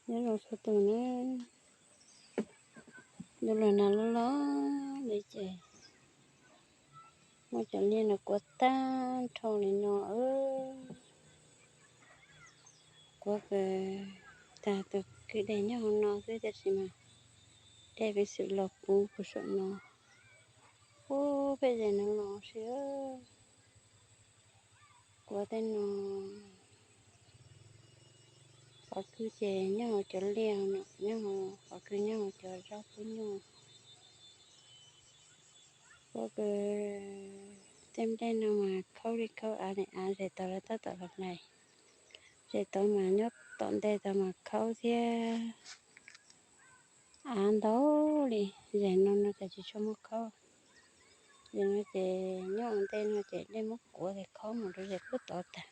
Nyob zoo txhua tus na, ntuj los nag loj loj li ces muab cov liaj no kuav tag nrho li no. Kuav kawg, tag tus kwj deg nyob hauv no xwb, tab sis mas dej peb xwm los puv puag saum no. Ub, peb zem no los si. Kuav tej no, qhov kwj ces nyob hauv cov liaj no, nyob hauv qhov kwj nyob hauv cov zaub pub nyuj. Kuav kawg, tej nplej no mas khaub li khaub, av li av, zem tod los tab tom los hlais, zem tod mas nyob tom ntej tod mas khaub thiab. Av ntau li, zem no no ces tsis tshua muaj khaub. Zem no ces nyob ua ntej no ces dej muab kuav ces khaub mus rau zem pub tod tag.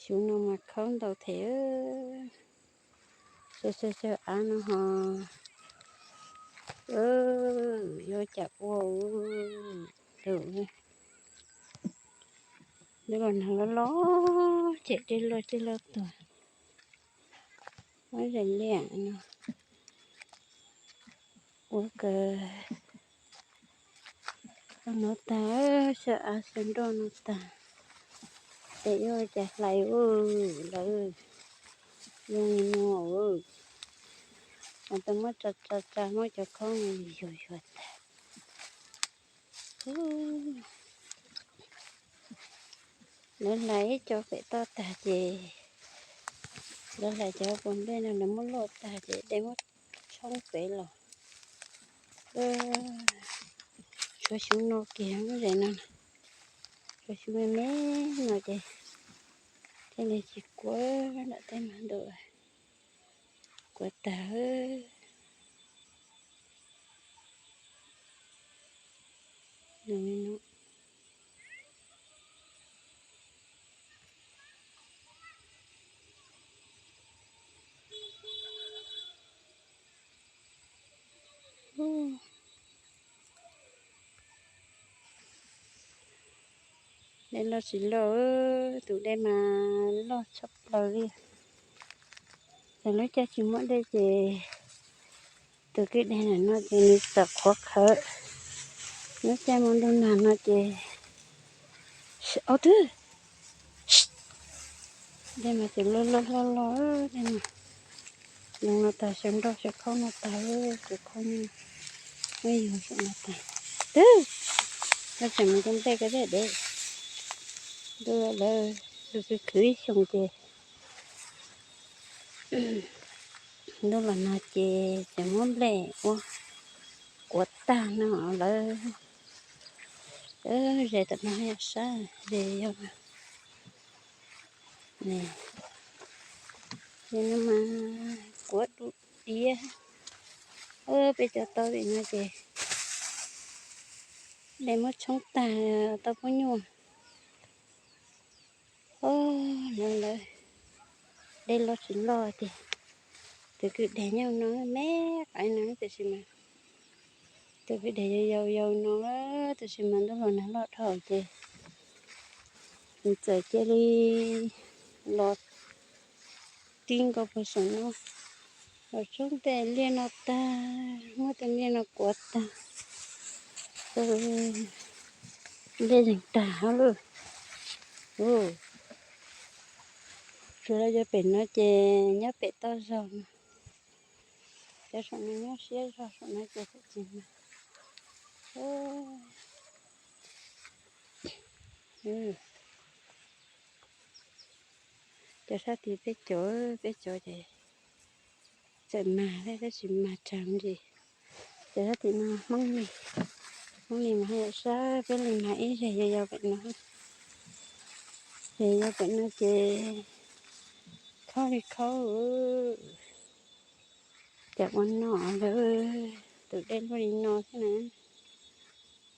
Xyov no mas khaub ntau thiab. Xyaw xyaw xyaw av no ho yuav cas ua lawm. Ntuj los nag loj loj ces dej loj dej loj tuag. Muab zem liaj no ua kawg. Ua no tag, xyaw av xyaw nroj no tag, ces yuav ua cas hlais ua lawm. Zoo li no, mas tau muab tsa tsa tsa, muab cov khaub yuag yuag tag. Lawv hlais ib co pem toj tag ces lawv hlais cov puas nplej no lawv muab loj tag ces dej muab tshoob pem los. Tshuav xyov no kiag, zem no, tshuav xyov me me no ces thiaj li tsis kuav nram tej no ntuj, kuav tag. Dej loj tsis loj, tus dej mas loj tshaj plaws li. Thaum lub caij tsis muaj dej ces tus kwj deg ntawm no ces nws txawm qhuav qhawv, lub caij muaj ntuj nag no ces, au twb, dej mas txawm loj loj loj loj, dej mas, zoo no tag, xyaw nroj xyaw khaub no tag, cov khaub no, muab yug saum no tag. Twb, no tseem mus rau nplej ko thiab dev, ntuj lawv, ntuj khwv khwv ib xyoos ces ntuj los nag ces tseem muab nplej ua kuav tag no lawm. Ze tom no yog sab, ze yog ne, ze no mas kuav du diav. Peb cov tau tim no ces dej muab tshoob tag tau pub nyuaj. Lawv, dej loj tsis loj tiag, tus kwj deg nyob no me qaib no tiam sis mas, tus kwj deg yau yau yau no tiam sis mas ntuj los nag loj dhau ces nws txawm cia li los tib nkaus puag saum no, los tshoob tej liaj no tag, muab tej liaj no kuav tag, liaj zeeg tag hab lauj. Tsuas yog cov pem no ces nyob pem toj zog no, cov saum no nyob siab zog, saum no ces txawm tsis mag. Cov sab tid peb cov, peb cov ces txawm mag thiab tab sis mag tsawg ntsis. Cov sab tim no Hmoob li, Hmoob li mas haj yam sab, peb li mas ib zeg yau yau pem no, zeg yau pem no ces khaub li khaub, cas ua no lawm, tus dej luaj li no thiab na.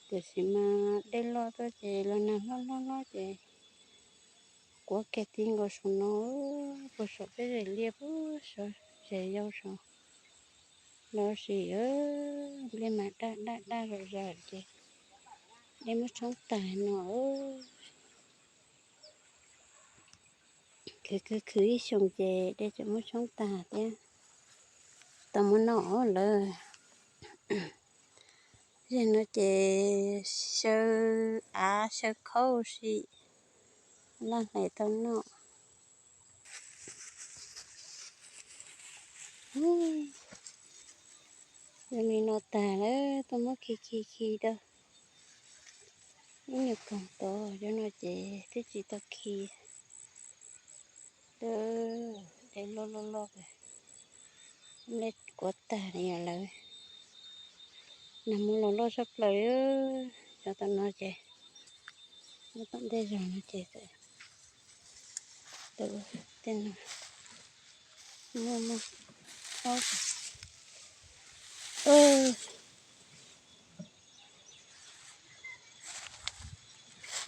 Tiam sis mas dej loj tuaj ces los nag hlob hlob hlob ces kuav kiag tib nkaus saum no, puag saum peb zem liaj puag saum, zem yau saum los sis nplej mas daj daj daj zom zaws ces dej muab tshoob tag no. Khwv khwv khwv ib xyoos ces dej tseem muab tshoob tag thiab. tau muab noj lawm. Zaum no ces xyaw av xyaw khaub si, laj hlais tau noj. Zoo li no tag lawm, tuaj muab khi khi khi rau ib nyuag koog tod, cov no ces twb tsis tau khi. Dev loj loj loj, nplej kuav tag li lawm. Nag hmo los loj tshaj plaws li. Cov tom no ces, nyob tom ntej zog no ces tej no muaj muaj,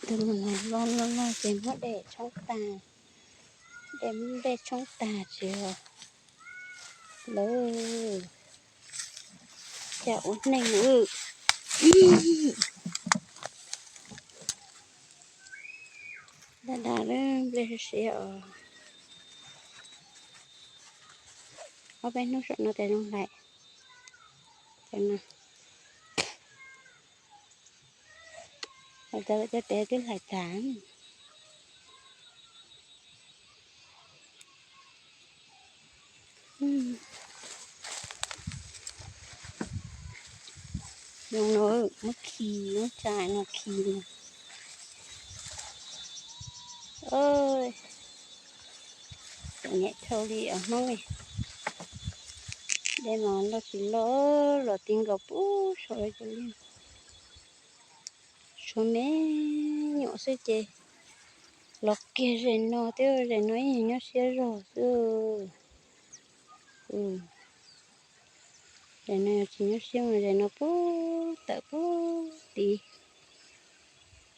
tus no loj loj loj ces muab dej tshoob tag, dej muab dej tshoob tag tsis lawm. Cas ua neeg dab dab nplej siab os. Ob peb hnub saum no ces zoo hlais. Cov dev twb hlais tag. Zoo no muab khi, muab tsa no khi. Txom nyem dhau li os Hmoob. Dej mas loj tsis loj los ti nkaus puag saum li. Tshuav me nyuam xwb ces los kiag zem no thiab, zem no ib nyuag nyob siab zog xwb. Zem no yog tsis nyob siab mas zem no puag tawm puag tid.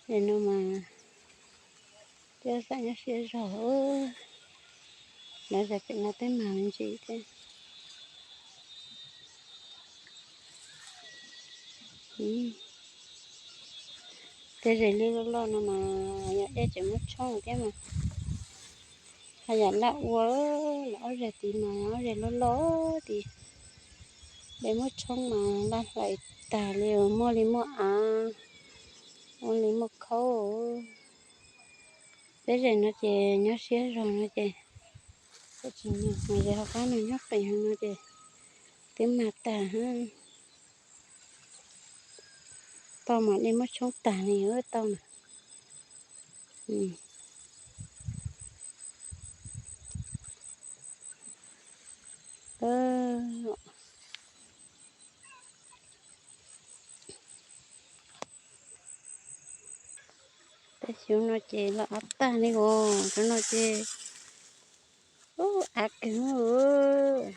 Zem no mas twb xam nyob siab zog. Lawv zem pem no twb mag me ntsis thiab. Tej zem liab loj loj no mas yog dej tseem muab tshoob thiab mas, haj yam laj ua. Los ob zem tid mas ob zem loj loj tid, dej muab tshoob mas laj hlais tag li, muaj li muaj av, muaj li muaj khaub. Peb zem no ces nyob siab zog no ces, tsis nyob zem hauv qab no, nyob qis no ces twb mag tag. Tau mas dej muab tshoob tag li tau mas. Tej xyov no ces los av tag li os, cov no ces av kawg.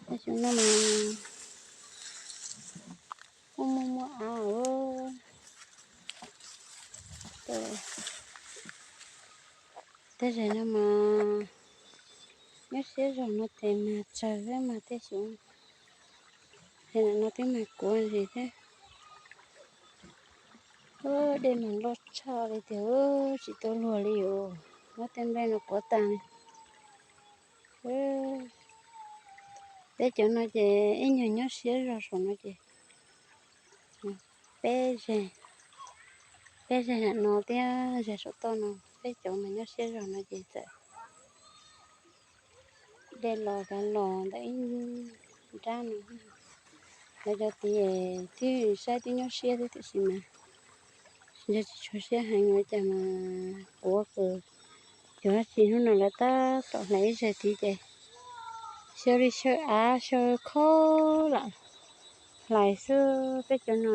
Tej xyov no mas muaj muaj muaj av. Tej zem no mas nyob siab zog no ces mag tsawg thiab mas tej xyov. Zem no twb mag kuav ntsis thiab. Dej mas loj tshaj li tiag, tsis tau luag li os. Muab tej nplej no kuav tag li. Peb cov no ces ib nyuag nyob siab zog saum no ces peb zeg, peb zeg no thiab zeg saum toj no, peb cov mas nyob siab zog no ces txawm dej los kav los ntawm ib nrab no. Lawv cov tid twb saib twb nyob siab thiab tiam sis mas yog tsis tshua siab heev ua cas mas kuav kawg. Cov dab tsi hnub no lawv tab tom hlais ib zeg tid ces xyaw li xyaw av xyaw khob lam hlais xwb. Peb cov no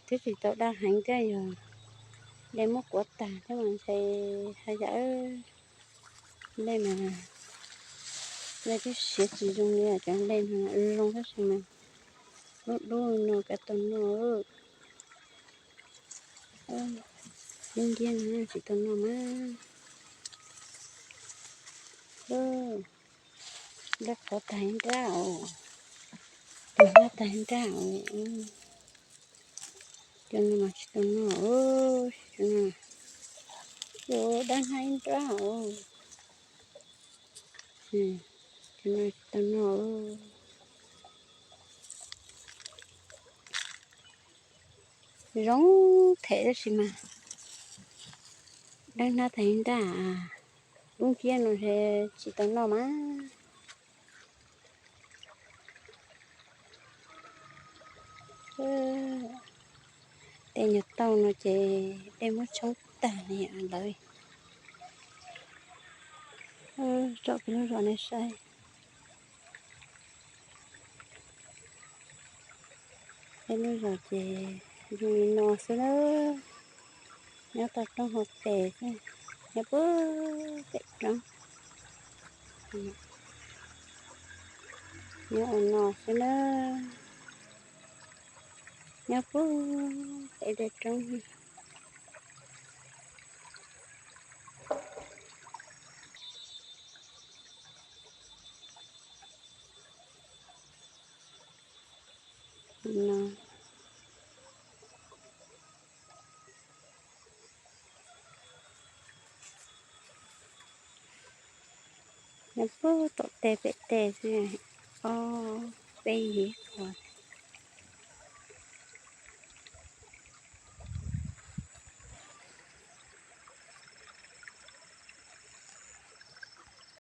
twb tsis tau daj heev thiab, yog dej muab kuav tag thiab mas ntshe haj yam nplej mas, nplej twb siav tsis zoo li cov nplej no, zoo tab sis mas dub dub no kav tau noj. Dub nciab no tsis tau noj mas. Nplej qhuav tag ib nrab os, tus hlab tag ib nrab os. Cov no mas tsis tau noj, cov no dab hnab ib nrab os. Tsis tau noj. Zoo them tab sis mas dej hnab tag nraj, lub nciab no tsis tau noj mas. Tej nyuag tauj no ces dej muab tshoob tag li lawm. Tsom peb lub zos nej saib. Peb lub zos ces zoo li no xwb na. Nyob toj roob hauv pes xwb, nyob puag pem roob. Nyob ua no xwb na. Nyob puag pem tej roob no. Nyob puag tom tej pem tej xwb, ob peb yig qhov.